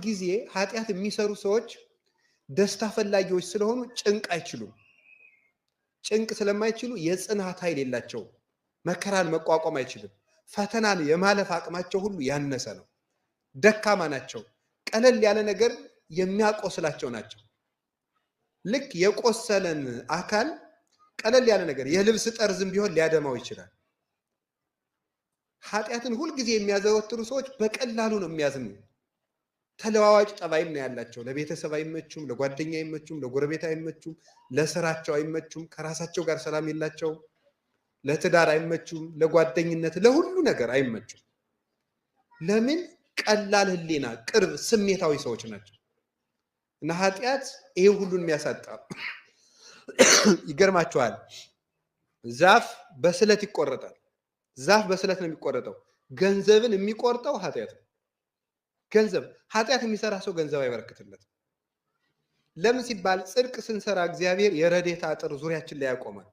ሁልጊዜ ኃጢአት የሚሰሩ ሰዎች ደስታ ፈላጊዎች ስለሆኑ ጭንቅ አይችሉም። ጭንቅ ስለማይችሉ የጽናት ኃይል የላቸውም። መከራን መቋቋም አይችልም። ፈተናን የማለፍ አቅማቸው ሁሉ ያነሰ ነው። ደካማ ናቸው። ቀለል ያለ ነገር የሚያቆስላቸው ናቸው። ልክ የቆሰለን አካል ቀለል ያለ ነገር የልብስ ጠርዝም ቢሆን ሊያደማው ይችላል። ኃጢአትን ሁልጊዜ የሚያዘወትሩ ሰዎች በቀላሉ ነው የሚያዝኑ። ተለዋዋጭ ጠባይም ነው ያላቸው። ለቤተሰብ አይመቹም፣ ለጓደኛ አይመቹም፣ ለጎረቤት አይመቹም፣ ለስራቸው አይመቹም፣ ከራሳቸው ጋር ሰላም የላቸውም፣ ለትዳር አይመቹም፣ ለጓደኝነት፣ ለሁሉ ነገር አይመቹም። ለምን? ቀላል ሕሊና፣ ቅርብ፣ ስሜታዊ ሰዎች ናቸው። እና ኃጢአት ይሄ ሁሉን የሚያሳጣ ይገርማችኋል። ዛፍ በስለት ይቆረጣል። ዛፍ በስለት ነው የሚቆረጠው። ገንዘብን የሚቆርጠው ኃጢአት ነው። ገንዘብ ኃጢአት የሚሰራ ሰው ገንዘብ አይበረክትለትም። ለምን ሲባል ጽድቅ ስንሰራ እግዚአብሔር የረድኤት አጥር ዙሪያችን ላይ ያቆማል።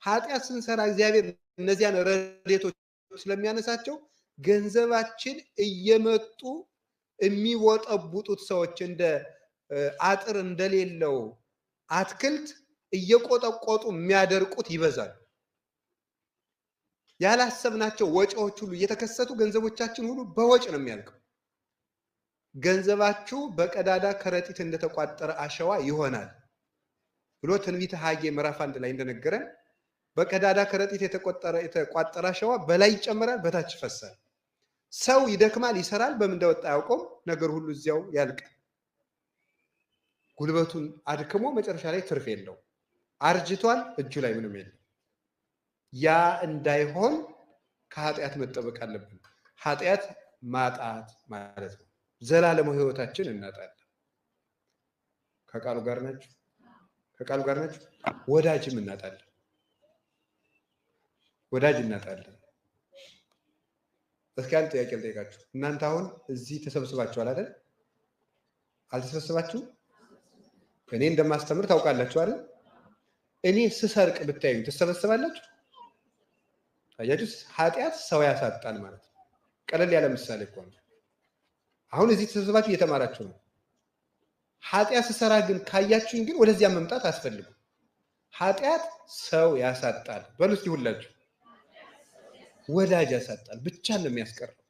ኃጢአት ስንሰራ እግዚአብሔር እነዚያን ረድኤቶች ስለሚያነሳቸው ገንዘባችን እየመጡ የሚወጠቡጡት ሰዎች እንደ አጥር እንደሌለው አትክልት እየቆጠቆጡ የሚያደርቁት ይበዛል። ያላሰብናቸው ወጪዎች ሁሉ እየተከሰቱ ገንዘቦቻችን ሁሉ በወጭ ነው የሚያልቀው። ገንዘባችሁ በቀዳዳ ከረጢት እንደተቋጠረ አሸዋ ይሆናል ብሎ ትንቢተ ሐጌ ምዕራፍ 1 ላይ እንደነገረን በቀዳዳ ከረጢት የተቋጠረ አሸዋ በላይ ይጨመራል፣ በታች ይፈሳል። ሰው ይደክማል፣ ይሰራል፣ በምን እንደወጣ አያውቀውም። ነገር ሁሉ እዚያው ያልቃል። ጉልበቱን አድክሞ መጨረሻ ላይ ትርፍ የለው። አርጅቷል፣ እጁ ላይ ምንም የለም። ያ እንዳይሆን ከኃጢአት መጠበቅ አለብን። ኃጢአት ማጣት ማለት ነው። ዘላለማዊ ሕይወታችን እናጣለን። ከቃሉ ጋር ናችሁ? ከቃሉ ጋር ናችሁ? ወዳጅም እናጣለን። ወዳጅ እናጣለን። እስኪ አንድ ጥያቄ ልጠይቃችሁ። እናንተ አሁን እዚህ ተሰብስባችኋል አይደል? አልተሰበሰባችሁም? እኔ እንደማስተምር ታውቃላችሁ አይደል? እኔ ስሰርቅ ብታዩኝ ትሰበሰባላችሁ? አያችሁ፣ ኃጢአት ሰው ያሳጣል ማለት ነው። ቀለል ያለ ምሳሌ እኮ ነው። አሁን እዚህ ተሰብስባችሁ እየተማራችሁ ነው። ኃጢአት ስሰራ ግን ካያችሁኝ ግን ወደዚያ መምጣት አያስፈልግም። ኃጢአት ሰው ያሳጣል። በሉ እስኪ ሁላችሁ ወዳጅ ያሳጣል፣ ብቻን ነው የሚያስቀረው።